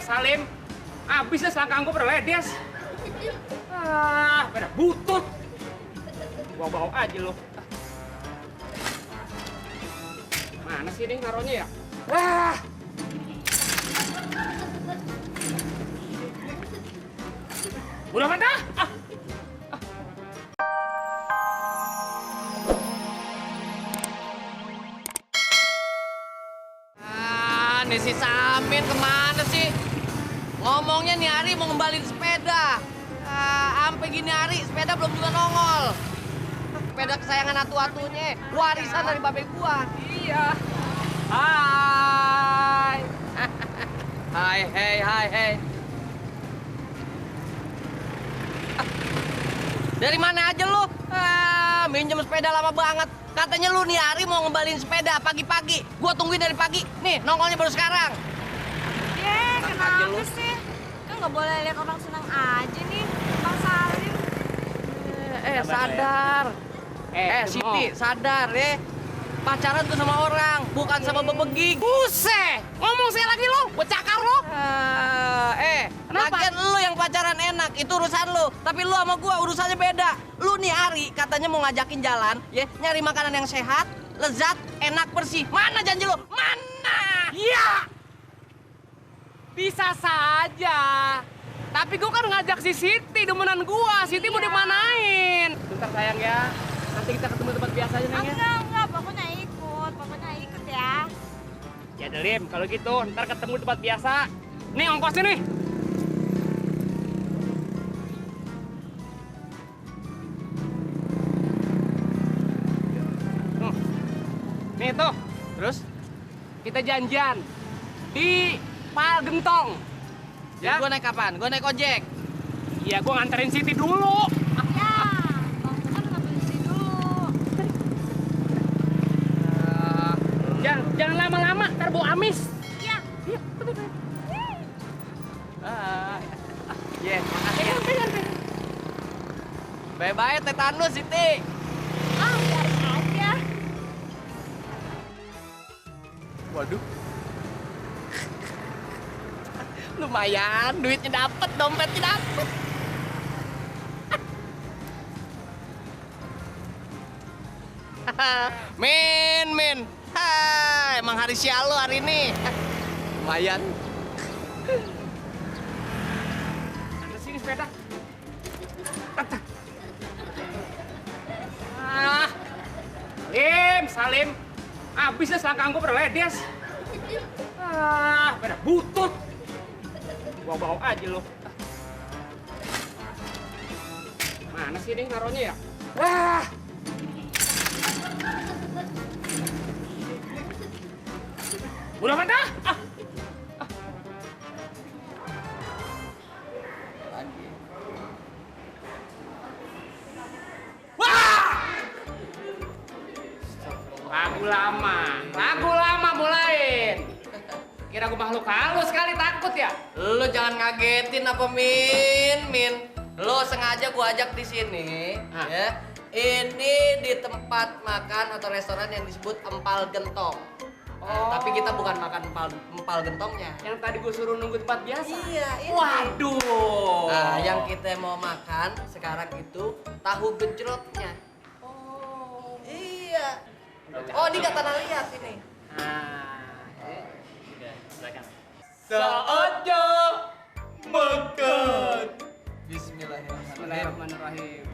Salim. Abisnya selangkang gue berledes. Pada butut. Bawa-bawa aja lo. Mana sih ini naruhnya ya? Udah mana? Nih si Samin kemana sih? Ngomongnya nih hari mau ngembalin sepeda. Sampai gini hari sepeda belum juga nongol. Sepeda kesayangan atu-atunya, warisan dari babe gua. Iya. Hai. Hai. Dari mana aja lu? Minjem sepeda lama banget. Katanya lu nih hari mau ngembalin sepeda pagi-pagi. Gua tungguin dari pagi. Nih, nongolnya baru sekarang. Kenapa sih? Kan nggak boleh lihat orang senang aja nih, Bang Salim. Sadar. Siti, sadar ya. Pacaran tuh sama orang, bukan sama bebegik. Buset, ngomong sekali lagi lo, gue cakar lo. Lagian lu yang pacaran enak, itu urusan lu. Tapi lu sama gua urusannya beda. Lu nih Ari katanya mau ngajakin jalan, ya nyari makanan yang sehat, lezat, enak, bersih. Mana janji lu? Mana? Iya. Bisa saja. Tapi gue kan ngajak si Siti, demenan gua. Siti mau dimanain? Bentar sayang ya. Nanti kita ketemu tempat biasa aja, Neng ya. Enggak, pokoknya ikut ya. Ya Delim, kalau gitu ntar ketemu tempat biasa. Nih ongkosnya nih. Nih tuh. Terus? Kita janjian di Pal Gentong. Ya? Gua naik kapan? Gua naik ojek. Iya, gua nganterin Siti dulu. Ya, Bang Bukan ngambil sini dulu. Jangan lama-lama, ntar bau amis. Iya. Iya, betul. Makasih ya. Bye-bye tetanus, Siti. Biarin aja. Waduh. Lumayan, duitnya dapet, dompetnya dapet. Min. Emang hari sial lo hari ini. Lumayan. Ada sini sepeda. Salim. Abisnya selangkang gue berledes. Pada butut. Bawa-bawa aja lo. Mana sih ini naruhnya ya? Udah mana? Lagu lama mulain. Kira gue makhluk halus kali, takut ya? Lo jangan ngagetin apa Min. Lo sengaja gua ajak di sini, ya. Ini di tempat makan atau restoran yang disebut Empal Gentong. Tapi kita bukan makan empal gentongnya. Yang tadi gue suruh nunggu tempat biasa? Iya, ini. Waduh. Nah, yang kita mau makan sekarang itu tahu gejrotnya. Iya. Oh, ini kata lihat ini. Saatnya makan. Bismillahirrahmanirrahim.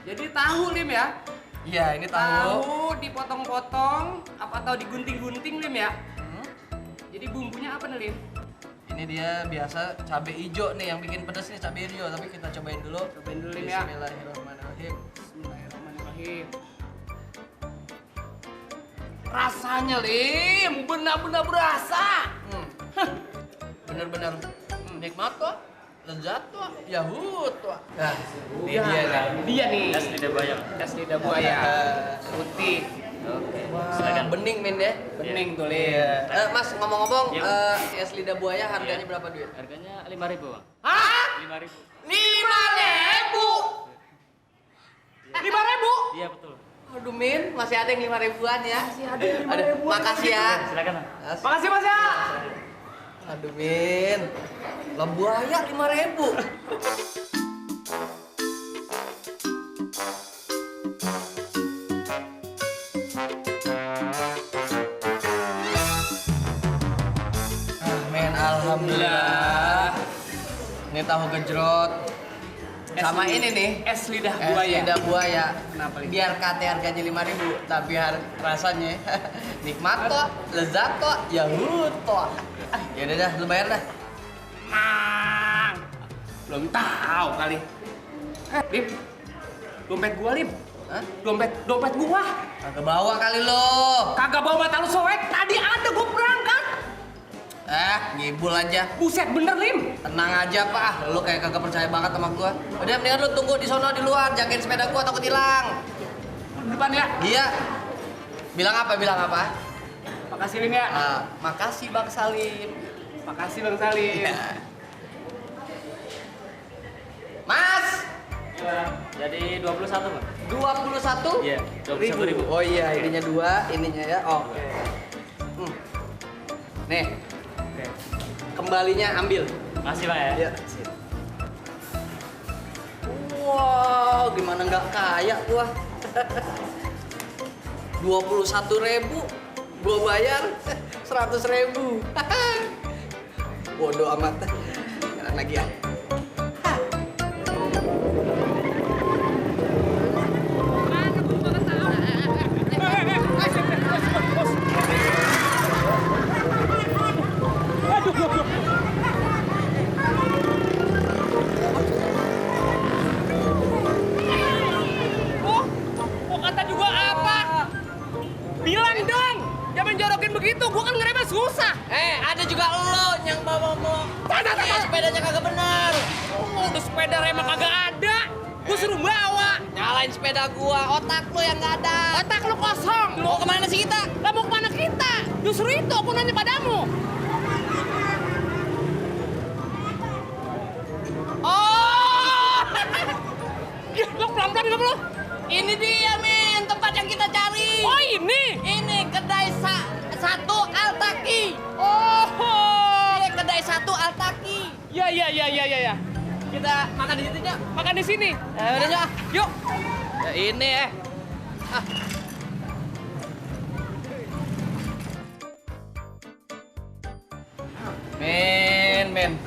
Jadi tahu Lim ya? Iya, ini tahu. Tahu dipotong-potong atau digunting-gunting Lim ya? Jadi bumbunya apa nih Lim? Ini dia biasa cabai hijau nih yang bikin pedas nih cabai hijau, tapi kita cobain dulu. Cobain dulu Lim ya. Bismillahirrahmanirrahim. Bismillahirrahmanirrahim. Rasanya Lim, benar-benar berasa. Bener-bener nikmat kok, lezat kok, yahut kok. Nah, Dia nih. Es lidah buaya. Es lidah buaya. Putih. Oke. Wah, bening Min ya. Bening tuh Lim. Mas ngomong-ngomong, Iya. es lidah buaya harganya berapa duit? Harganya 5.000, Bang. Hah? 5.000. 5.000? 5.000? Iya, betul. Aduh Min, masih ada yang 5 ribuan ya. Masih ada yang 5 ribuan. Makasih ya. Silakan, Bang. Makasih Mas ya. Aduh, Min. Lah buaya 5.000. Men, alhamdulillah. Ini tahu gejrot. Sama ini nih. Es lidah Es buaya. lidah buaya. Kenapa, Lim? Biar KT harganya 5.000, tapi rasanya nikmat kok, lezat kok, yahut kok. Ya udah dah, lu bayar dah. Mang. Belum tahu kali. Lim. Dompet gua, Lim. Hah? Dompet gua. Kagak bawa kali lo. Kagak bawa mata lu soek. Tadi ada gua berangkat. Ngibul aja. Buset bener, Lim. Tenang aja, Pak. Lu kayak kagak percaya banget sama gua. Udah mendingan lu tunggu di sono di luar, jagain sepeda gua takut hilang. Di depan ya. Iya. Bilang apa? Makasih, Lim ya. Makasih Bang Salim. Makasih, Bang Salim. Mas, Jadi 21, Bang. 21? Iya, 21.000. Oh iya, ininya 2, ininya ya. Oke. Nih, Oke. kembalinya ambil. Makasih, Pak ya. Iya. Wow, gimana nggak kaya gua? 21.000, gua bayar 100.000. Bodoh amat. Jalan lagi ya. Kok kata juga apa? Bilang dong. Jangan jorokin begitu. Gua kan ngerem susah. Ada juga lo yang bawa sepedanya kagak benar. Udah sepeda remnya kagak ada. Gua suruh bawa. Nyalain sepeda gua, otak lo yang nggak ada. Otak lu kosong. Mau kemana sih kita? Lah mau kemana kita? Justru itu aku nanya padamu. Oh! Lo pelan-pelan nggak lo? Ini dia, Min, tempat yang kita cari. Oh ini? Ini kedai satu Altaki. Oh! Ini kedai satu Altaki. Ya. Kita makan di situ, Cak. Makan di sini. Udah, Cak. Yuk. Ya ini Men.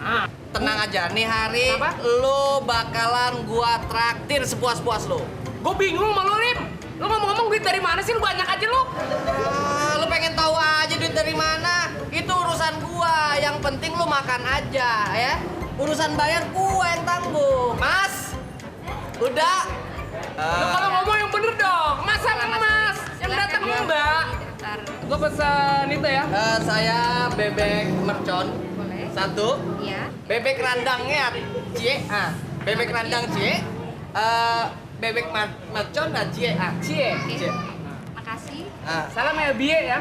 Tenang aja, nih hari Apa? lo bakalan gua traktir sepuas-puas lo. Gue bingung sama lu, Lim. Lu ngomong-ngomong duit dari mana sih? Lu banyak aja lu. Lo pengen tahu aja duit dari mana? Itu urusan gua. Yang penting lo makan aja, ya. Urusan bayar gua yang tanggung. Mas, udah. Lu kalau ngomong yang bener dong. Masa Mas? Yang datang Mbak. Bentar. Gue pesan itu ya. Saya bebek mercon. Boleh. 1. Iya. Bebek randangnya, cie. Bebek randang cie. Bebek mercon dan cie. Cie. Oke. Cie. Makasih. Salam ya Bie ya.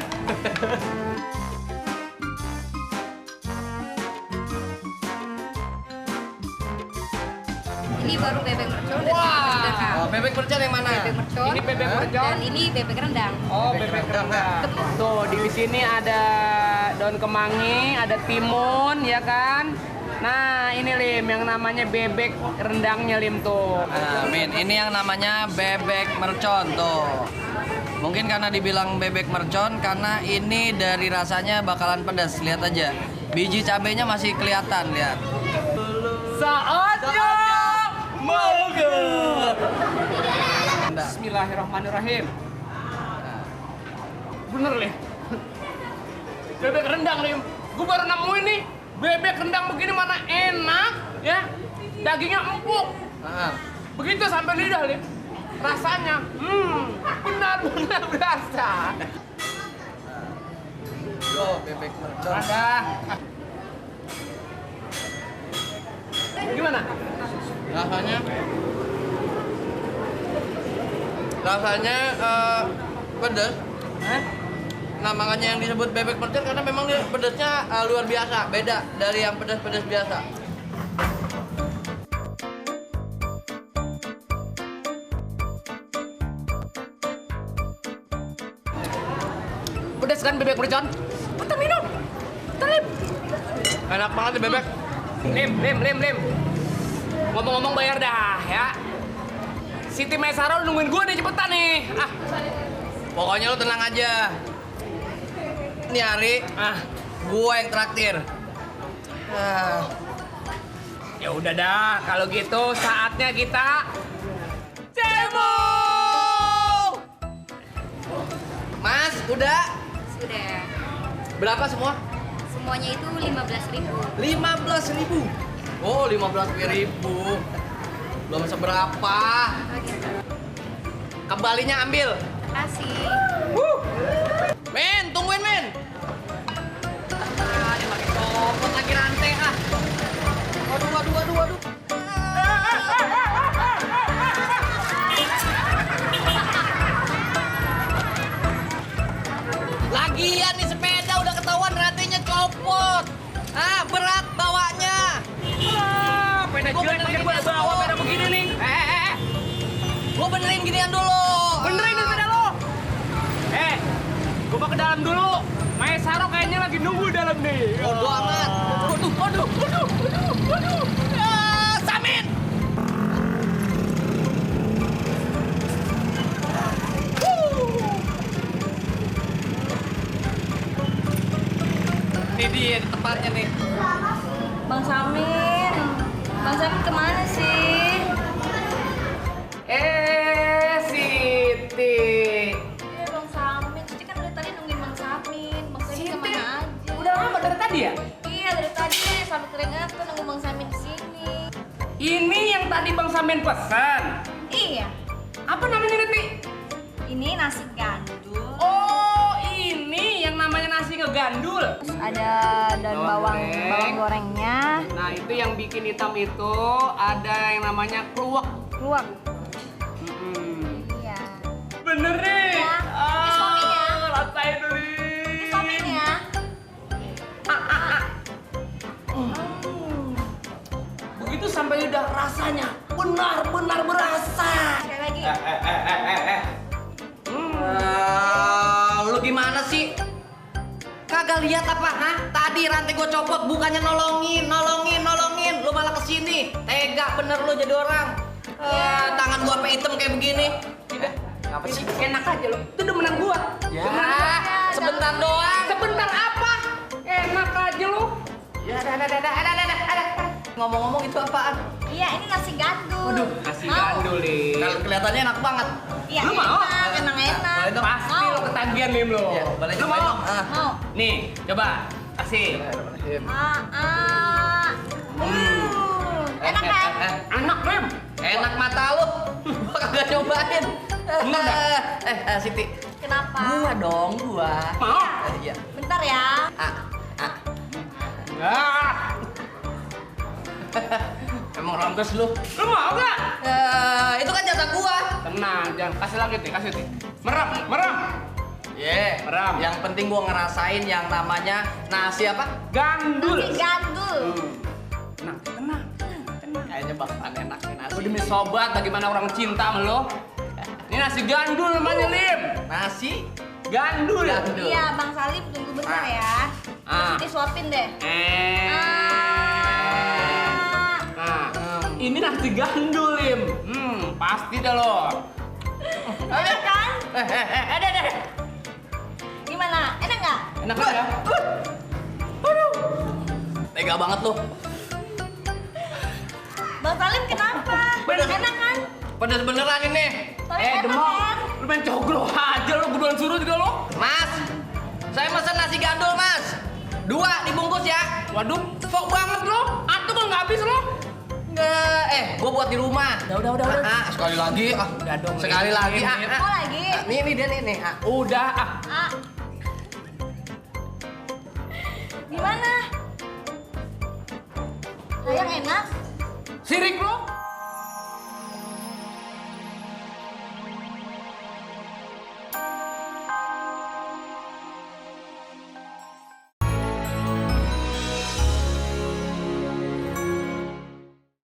Ini baru bebek mercon dan Wah. ini sudah, Kak. Bebek mercon yang mana? Bebek mercon. Ini bebek mercon. Dan ini bebek rendang. Oh, bebek rendang. Tuh, di sini ada daun kemangi, ada timun, ya kan? Nah, ini Lim, yang namanya bebek rendangnya Lim tuh. Min, ini yang namanya bebek mercon tuh. Mungkin karena dibilang bebek mercon karena ini dari rasanya bakalan pedas. Lihat aja. Biji cabenya masih kelihatan, lihat. Saatnya makan. Nah. Bismillahirrahmanirrahim. Bener Lim. Bebek rendang Lim. Gue baru nemuin nih. Bebek rendang begini mana enak, ya? Dagingnya empuk. Begitu sampai lidah Lim. Rasanya, benar-benar berasa. Tuh, bebek mercon. Ada. Gimana? Rasanya pedas. Hah? Nah, makanya yang disebut bebek mercon karena memang dia pedasnya luar biasa, beda dari yang pedas-pedas biasa. Pedas kan bebek mercon? Kita minum. Kita Lim. Enak banget nih bebek. Lim. Ngomong-ngomong bayar dah ya. Siti Maisaro nungguin gue nih cepetan nih. Pokoknya lu tenang aja. Nih hari, gua yang traktir. Ya udah dah, kalau gitu saatnya kita cebong. Mas, udah? Sudah. Berapa semua? Semuanya itu 15.000. 15.000. Oh, 15.000. Belum seberapa. Kembalinya ambil. Kasih. Men, tungguin men. Dia pakai copot lagi rantai ah. Waduh. Lagian nih sepeda udah ketahuan rantainya copot. Berat bawanya. Peda Gua jelek pakai benerin gue ginian bawa dulu. peda begini nih. Gua benerin ginian dulu. Benerin nih sepeda lo. Gue mau ke dalam dulu. Maisaro kayaknya lagi nunggu di dalam nih. Bodoh amat. Waduh. Samin. Ini dia tempatnya nih. Bang Samin. Bang Samin kemana sih? Siti. Iya Bang Samin. Cici kan dari tadi nungguin Bang Samin. Bang Samin Siti. kemana aja? Udah lama dari tadi ya? Iya dari tadi sampai keringetan nunggu Bang Samin di sini. Ini yang tadi Bang Samin pesan. Iya. Apa namanya Niti? Ini nasi gandul. Oh, ini yang namanya nasi ngegandul. Terus ada daun Bawang bawang goreng. gorengnya. Nah, itu yang bikin hitam itu ada yang namanya kluwek. Luwak. Mm-mm. Iya. Bener nih. Ya, disuapin ya. Rasain dulu. Disuapin ya. Begitu sampai udah rasanya benar-benar berasa. Sekali lagi. Lu gimana sih? Kagak lihat apa, Tadi rantai gue copot, bukannya nolongin. Lu malah kesini. Tega bener lu jadi orang. Tangan gua sampai hitam kayak begini. Apa sih? Enak aja lo. Itu demenan gua. Ya, sebentar doang. Sebentar apa? Enak aja lo. Ya, ada. Ngomong-ngomong itu apaan? Iya, ini nasi gandul. Nasi Mau? gandul nih. Kalau kelihatannya enak banget. Iya, Lu mau? enak. Boleh dong. Pasti Mau. lo ketagihan nih lo. Iya, boleh Lu cobain mau? dong. Mau. Nih, coba. Kasih. Enak kan? Anak Rem. Enak mata lu. Gua kagak nyobain. Enggak dah. Siti. Kenapa? Gua dong, gua. Mau? Iya. Bentar ya. Enggak. Emang rompes lu. Lu mau gak? Itu kan jatah gua. Tenang, jangan kasih lagi nih, kasih nih. Merem. Meram. Yang penting gua ngerasain yang namanya nasi apa? Gandul. Nasi gandul. Tenang. Kayaknya bakalan enak nih nasi. Lu demi sobat, bagaimana orang cinta sama lo? Ini nasi gandul namanya, Lim. Nasi Gandul. Iya, Bang Salim tunggu bentar ya. Terus disuapin deh. Ini nasi gandul, Lim. Pasti dah lo. Enak kan? Ada. Gimana? Enak nggak? Enak kan ya? Tega banget lu. Bang Salim kenapa? Enak kan? Pedas beneran ini. Tapi enak Demok. kan? Lu main coglo aja lo, gue suruh juga lo. Mas, saya pesan nasi gandul, Mas. 2 dibungkus ya. Waduh, sok banget lo. Atuh kalau nggak habis lo. Enggak, gua buat di rumah. Udah. Sekali lagi. Udah dong, Sekali Lim. lagi. Mau lagi? Nih dia nih. Udah. Gimana? Sayang enak? Sirik lo.